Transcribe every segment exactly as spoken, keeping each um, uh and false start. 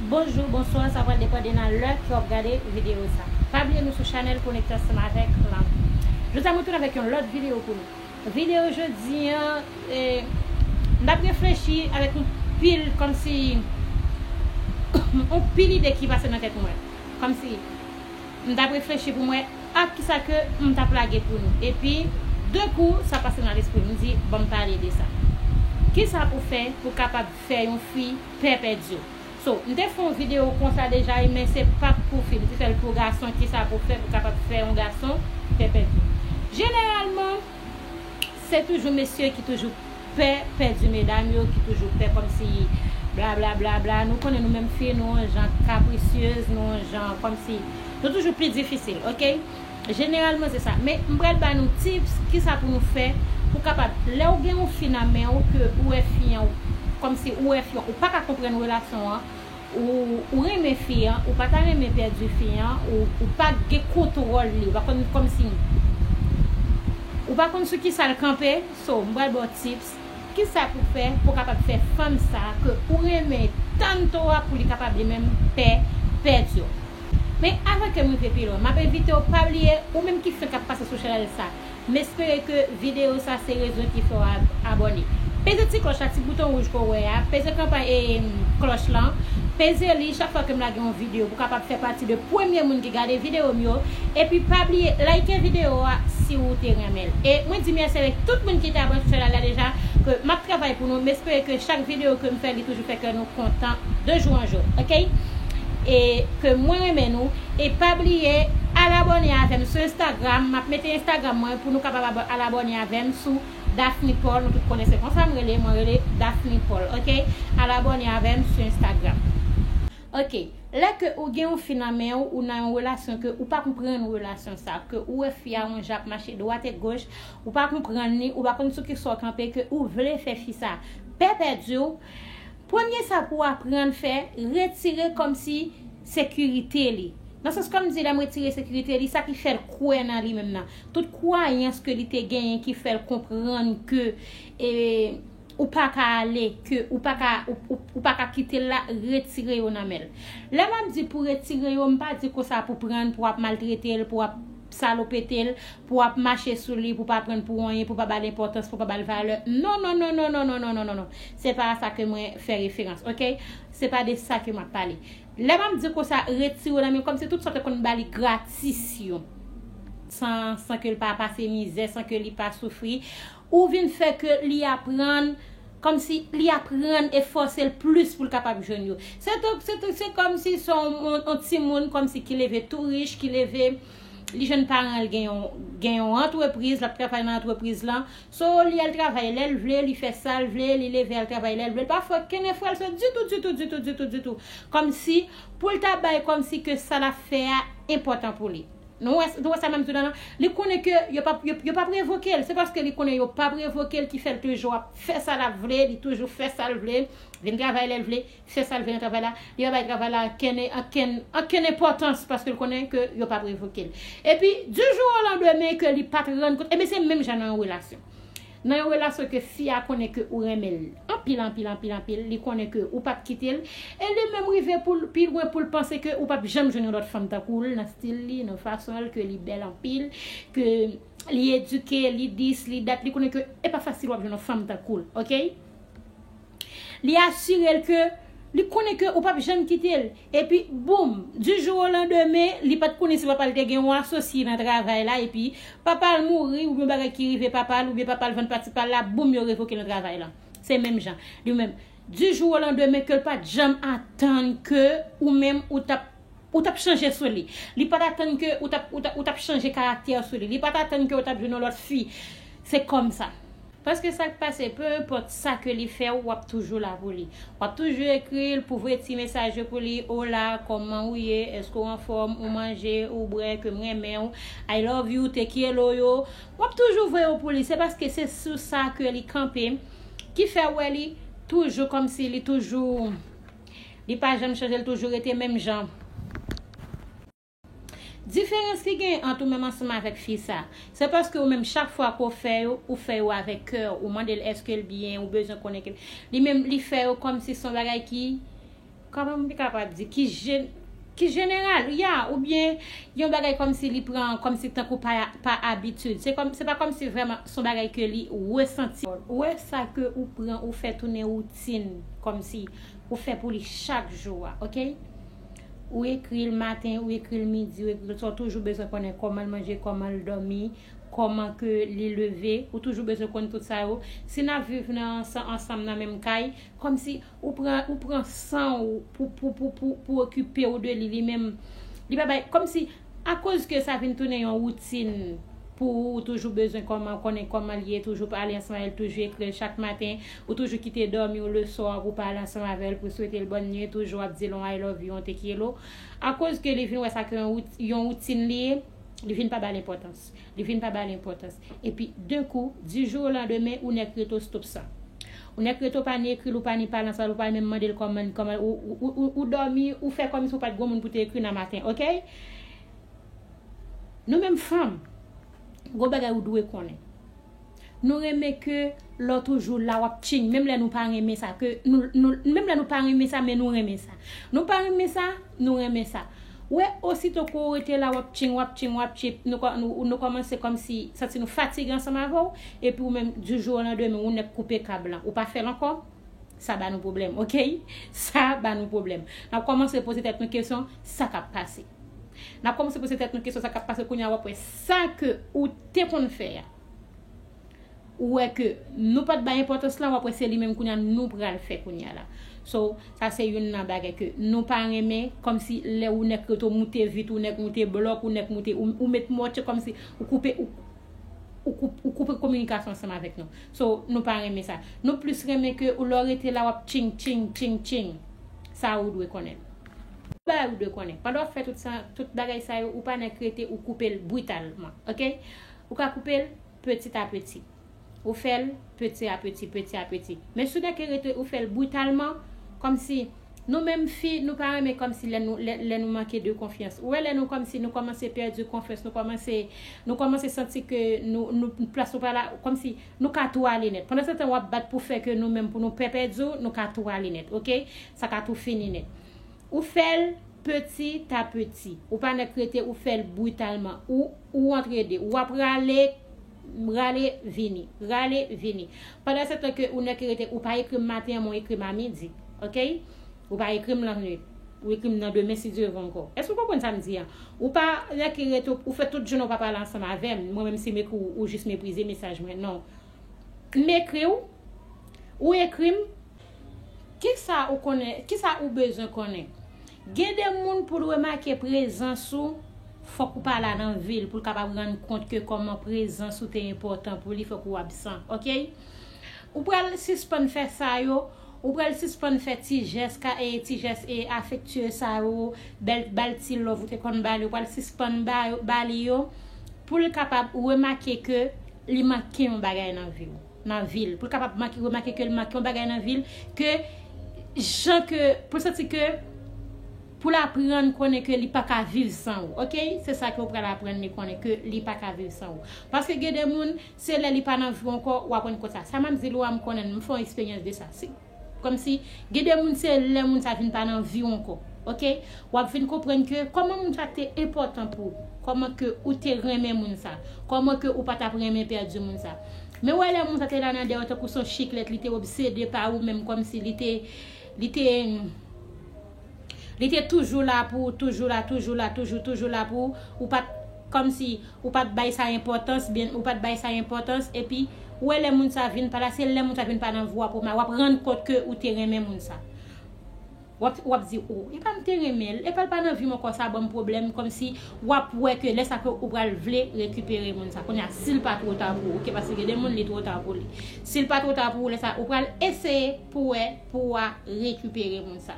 Bonjou, bonswa, sa pral depann de nan lè ke w ap gade videyo sa. Pa bliye nou sou chanèl Konekte Ansanm avèk Lanmou. Jodi a mwen tounen avèk yon lòt videyo pou nou. Videyo jodi an, eh, m t ap reflechi avèk yon pil, kòmsi yon pil ide ki pase nan tèt mwen. Kòmsi m t ap reflechi pou m wè ak kisa ke m t ap lage pou nou. Epi, de kou, sa pase nan lespri m, m di, "Ban m pale de sa." Kisa pou fè pou kapab fè yon fi pè pèdi w? So, m te fè yon videyo konsa deja, men se pa t pou fi, m te fè l pou gason, kisa pou fè pou kapab fè yon gason pè pèdi w. Jeneralman, se toujou mesye ki toujou pè pèdi medam yo, ki toujou pè kòmsi bla bla bla bla. Nou konnen nou menm fi, nou yon jan kaprisyez, nou yon jan kòmsi nou toujou pi difisil, oke? Jeneralman se sa. Men m pral ba nou tips, kisa pou nou fè pou kapab, lè w gen yon fi nan men w, ke ou wè fi an, kòmsi ou wè fi an, ou pa ka konprann relasyon an, ou, ou renmen fi an, ou pa ta renmen pèdi fi an, ou, ou pa gen kontwòl li, ou pa konn kòmsi, ou pa konn sou kisa l kanpe, so, m pral ba w tips, kisa pou fè, pou kapab fè fanm sa, ke ou renmen tanto a, pou li kapab li menm pè, pèdi w. Men avan ke m rive pi lwen, m ap envite w pa bliye, ou menm ki fenk ap pase sou chanèl sa, m espere ke videyo sa se rezon ki fè w ab-, abòne. Peze ti klòch la, ti bouton wouj ke w wè a, peze kanpay e, em, klòch lan, peze li chak fwa ke m lage yon videyo pou w kapab fè pati de premye moun ki gade videyo m yo, epi pa bliye like videyo a si w te renmen l. E mwen di mèsi avèk tout moun ki te abòne sou chanèl la deja, ke m ap travay pou nou, m espere ke chak videyo ke m fè li toujou fè kè nou kontan de jou an jou, oke? E ke mwen renmen nou, e pa bliye al abòne avè m sou Instagram, m ap mete Instagram mwen pou nou kapab abò-, al abòne avè m sou Daphne Paul, nou tout konnen se konsa m rele, mwen rele Daphne Paul, oke? Al abòne avè m sou Instagram. Oke, lè ke ou gen yon fi nan men w, ou nan yon relasyon ke ou pa konprann relasyon sa, ke ou wè fi a yon jan ap mache dwat e goch, ou pa konprann li, ou pa konn sou ki sa w kanpe, ke ou vle fè fi sa pè pèdi w, premye sa pou w aprann fè, retire kòmsi sekirite li. Nan sans kòmsi lè m retire sekirite li, sa ki fè l kwè nan li menm nan. Tout kwayans ke li te genyen ki fè l konprann ke, e, ou pa ka ale, ke ou pa ka, ou, ou, ou pa ka kite l la, retire yo nan men l. Lè m ap di pou retire yo, m pa di konsa pou pran l, pou w ap maltrete l, pou w ap salopete l, pou w ap mache sou li, pou w pa pran l pou anyen, pou w pa ba l enpòtans, pou w pa ba l valè. Non, non, non. Se pa a sa ke mwen fè referans, oke? Se pa de sa ke m ap pale. Lè m ap di konsa, retire yo nan men l, kòmsi tout sa w te konn ba li gratis yo. San, san ke l pa pase mizè, san ke li pa soufri. Ou vin fè ke li aprann, kòmsi li aprann e fòse l plis pou l kapab jwenn yo. Se tou, se tou, se kòmsi se yon, yon, yon timoun kòmsi ki leve tou rich, ki leve, li jwenn paran l gen yon, gen yon antrepriz, l ap travay nan antrepriz lan. So, li al travay lè l vle, li fè sa l vle, li leve al travay lè l vle. Li pa fè okenn efò l fè ditou, ditou, ditou, ditou, ditou. Kòmsi, pou l ta bay kòmsi ke sa l ap fè a enpòtan pou li. Nou wè, nou wè sa menm tou la, non? Li konnen ke yo p ap, yo, yo p ap revoke l. Se paske li konnen yo p ap revoke l ki fè l toujou ap fè sa l ap vle, li toujou fè sa l vle, vin travay lè l vle, fè sa l vle nan travay la, li pa bay travay la ankenn, ankenn, ankenn enpòtans paske l konnen ke yo p ap revoke l. Epi, du jour au lendemain ke li pa t rann kont, ebyen se menm jan nan yon relasyon. Nan yon relasyon ke fi a konnen ke ou renmen l anpil, anpil, anpil, anpil, li konnen ke ou p ap kite l, e li menm rive pou l, pi lwen pou l panse ke ou p ap janm jwenn yon lòt fanm tankou l, nan stil li, nan fason l, ke li bèl anpil, ke li edike, li dis, li dat, li konnen ke e pa fasil w ap jwenn yon fanm tankou l, oke? Li asire l ke li konnen ke ou p ap janm kite l. Epi, boum, du jour au lendemain, li pa t konnen si papa l te gen yon asosye nan travay la, epi papa l mouri, oubyen bagay ki rive papa l, oubyen papa l vann pati pa l la, boum, yo revoke l nan travay la. Se menm jan. Li menm, du jour au lendemain, ke l pa t janm atann ke ou menm, ou t ap ou t ap chanje sou li. Li pa t atann ke ou t ap, ou t ap, ou t ap chanje karaktè sou li. Li pa t atann ke ou t ap jwenn yon lòt fi. Se kòmsa. Paske sa k pase, pe enpòt sa ke li fè w, w ap toujou la pou li. W ap toujou ekri l pou voye ti mesaj yo pou li, "Hola, kòman ou ye? Èske w anfòm? Ou manje? Ou bwè? Ke m renmen w. I love you, te quiero yo." W ap toujou voye yo pou li. Se paske se sou sa ke li kanpe, ki fè w wè li toujou kòmsi li toujou, li pa janm chanje, li toujou rete menm jan. Diferans ki gen ant ou menm ansanm avèk fi sa, se paske ou menm chak fwa ke w fè yo, ou fè yo avèk kè w, ou mande l èske l byen, ou bezwen konnen ke li menm li fè yo kòmsi se yon bagay ki Kòman m te kapab di ki jen ki jeneral, ya, oubyen yon bagay kòmsi li pran kòmsi tankou pa, pa abitid. Se kòm, se pa kòmsi vrèman son bagay ke li resanti. Ou wè sa ke ou pran, ou fè tounen woutin, kòmsi ou fè pou li chak jou a, oke? Ou ekri l maten, ou ekri l midi, ou ekri l swa, ou toujou bezwen konnen kòman l manje, kòman l dòmi, kòman ke li leve, ou toujou bezwen konn tout sa yo. Si n ap viv nan ansanm nan menm kay, kòmsi ou pran, ou pran san ou pou, pou, pou, pou, pou okipe w de li, li menm. Li pa bay, kòmsi, akoz ke sa vin tounen yon woutin pou ou, ou toujou bezwen kòman, konnen kòman li ye, toujou pale ansanm avè l, toujou ekri l chak maten, ou toujou kite dòmi w leswa pou pale ansanm avè l, pou swete l bòn nwit, toujou ap di l yon I love you, yon te kiyelo. Akoz ke li vin wè sa ke yon wout-, yon woutin li ye, li vin pa ba l enpòtans. Li vin pa ba l enpòtans. Epi, d'un coup, du jour au lendemain, ou nèk rete w stop sa. Ou nèk rete w pa ni ekri l, ou pa ni pale ansanm, ou pa menm mande l kòman, kòman, ou, ou, ou, ou dòmi, ou fè kòmsi ou pa t gon moun pou te ekri nan maten, oke? Nou menm fanm, gon bagay ou dwe konnen. Nou renmen ke lè w toujou la, w ap tching, menm lè nou pa renmen sa, ke nou, nou, menm lè nou pa renmen sa, men nou renmen sa. Nou pa renmen sa, nou renmen sa. Ou wè, osito ke w rete la, w ap tching, w ap tching, w ap tching, nou kò-, nou, nou kòmanse kòmsi santi nou fatige ansanm avè w, epi ou menm, du jour au lendemain, ou nèk koupe kab lan. Ou pa fè l ankò, sa ba nou pwoblèm, oke? Sa ba nou pwoblèm. N ap kòmanse poze tèt nou kesyon, sa k ap pase? N ap kòmanse poze tèt nou kesyon, sa k ap pase kounye a, w ap wè sa ke ou te konn fè a. Ou wè ke nou pa t bay enpòtans lan, w ap wè se li menm kounye a nou pral fè kounye a la. So, sa se youn nan bagay ke nou pa renmen, kòmsi lè ou nèk rete w moute vit, ou nèk moute blòk, ou nèk moute, ou, ou met mòtye kòmsi ou koupe, ou, ou koup-, ou koupe kominikasyon ansanm avèk nou. So, nou pa renmen sa. Nou plis renmen ke ou lè w rete la, w ap tching, tching, tching, tching. Sa ou dwe konnen. Bagay ou dwe konnen. Pandan w ap fè tout sa, tout bagay sa yo, ou pa nèk rete, ou koupe l britalman, oke? Ou ka koupe l petit à petit. Ou fè l petit à petit, petit à petit. Men si w nèk rete, ou fè l britalman, kòmsi nou menm fi, nou pa renmen kòmsi lè nou, lè, lè nou manke de konfyans. Ou wè, lè nou kòmsi nou kòmanse pèdi konfyans, nou kòmanse, nou kòmanse santi ke nou, nou, plas nou pa la, kòmsi nou ka tou ale nèt. Pandan se tan w ap bat pou fè ke nou menm, pou nou pè pèdi w, nou ka tou ale nèt, oke? Sa ka tou fini nèt. Ou fè l petit à petit. Ou pa nèk rete, ou fè l britalman. Ou, ou antre de. W ap rale, rale, vini. Rale, vini. Pandan se tan ke ou nèk rete, ou pa ekri m maten an, men w ekri m a midi. Oke? Ou pa ekri m lannwit. Ou ekri m nan demen si Dye vle ankò. Èske w konprann sa m di a? Ou pa nèk rete, ou fè tout jounen ou pa pale ansanm avè m. Mwen menm si m ekri w, ou jis meprize mesaj mwen. Non. M ekri w, ou ekri m, kisa ou konnen, kisa ou bezwen konnen? Gen de moun pou l remake prezans ou, fòk ou pa la nan vi l, pou l kapab rann kont ke kòman prezans ou te enpòtan pou li, fòk ou absan, oke? Ou pral sispann fè sa yo, ou pral sispann fè ti jès ka, e ti jès e afektye sa yo, bèl, ba l ti love ou te konn ba li, ou pral sispann ba, ba li yo, pou l kapab remake ke li manke yon bagay nan vi w, nan vi l. Pou l kapab make, remake ke l manke yon bagay nan vi l, ke jan ke, pou l santi ke, pou l aprann konnen ke li pa ka viv san ou, oke? Se sa ke w pral aprann li konnen, ke li pa ka viv san ou. Paske gen de moun, se lè li pa nan vi w ankò, w ap rann kont sa. Sa m ap di l ou a, m konnen, m fè yon eksperyans de sa. Se kòmsi, gen de moun, se lè moun sa vin pa nan vi w ankò, oke? W ap vin konprann ke kòman moun sa te enpòtan pou ou, kòman ke ou te renmen moun sa, kòman ke ou pa t ap renmen pèdi moun sa. Men w wè lè moun sa te la nan dèyè w tankou s on chiklèt, li te obsede pa ou menm, kòmsi li te, li te, li te toujou la pou ou, toujou la, toujou la, toujou, toujou la pou ou, ou pa t, kòmsi ou pa t bay sa enpòtans, byen, ou pa t bay sa enpòtans, epi ou wè lè moun sa vin pa la, se lè moun sa vin pa nan vi w, w ap, w ap rann kont ke ou te renmen moun sa. W ap, w ap di, "O, e pa m te renmen l, e pa l pa nan vi m ankò, sa ban m pwoblèm," kòmsi w ap wè ke lè sa ke ou pral vle rekipere moun sa. Kounye a, si l pa twò ta pou ou, oke, paske gen de moun, li twò ta pou li. Si l pa twò ta pou ou, lè sa, ou pral eseye pou wè, pou w a rekipere moun sa.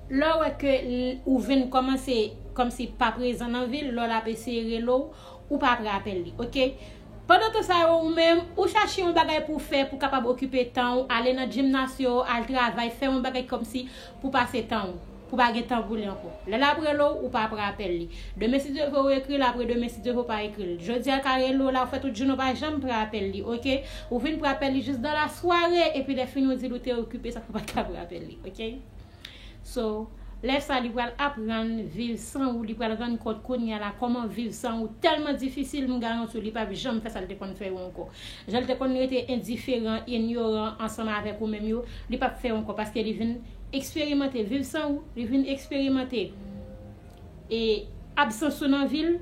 Lè w wè ke l, ou vin kòmanse kòmsi pa prezan nan vi l, lè l ap eseye rele w, ou pa pran apèl li, oke? Pandan tan sa yo, ou menm, ou chache yon bagay pou w fè, pou w kapab okipe tan w, ale nan jimnas yo, al travay, fè yon bagay kòmsi pou pase tan w. pou pa gen tan pou li ankò. Lè l ap rele w, ou pa pran apèl li. Demen si Dye vle ou ekri l, apre demen si Dye vle ou pa ekri l. Jodi a l ka rele w la, ou fè tout jounen ou pa janm pran apèl li, oke? Ou vin pran apèl li jis dan la sware, epi lè fini ou di l ou te okipe, sa fè ou pa t ka pran apèl li, oke? So, lè sa li pral aprann viv san ou, li pral rann kont kounye a la kòman viv san ou tèlman difisil, m garanti w li p ap janm fè sa l te konn fè yo ankò. Jan l te konn rete endiferan, inyoran ansanm avèk ou menm yo, li p ap fè yo ankò paske li vin eksperimante viv san ou, li vin eksperimante e absans ou nan vi l,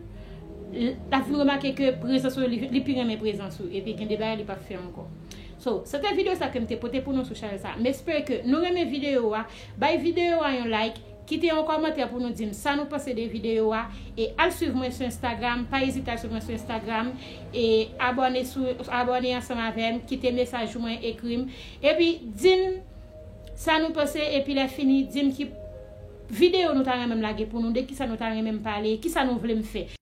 l ap vin remake ke prezans ou, li, li pi renmen prezans ou, epi gen de bagay li p ap fè ankò. So, se te videyo sa ke m te pote pou nou sou chanèl sa. M espere ke nou renmen videyo a. Bay videyo a yon like, kite yon kòmantè pou nou di m sa nou panse de videyo a, e al swiv mwen sou Instagram, pa ezite al swiv mwen sou Instagram, e abòne sou, abòne ansanm avè m, kite mesaj ou mwen, ekri m, epi di m sa nou panse, epi lè fini, di m ki videyo nou ta renmen m lage pou nou, de kisa nou ta renmen m pale, kisa nou vle m fè.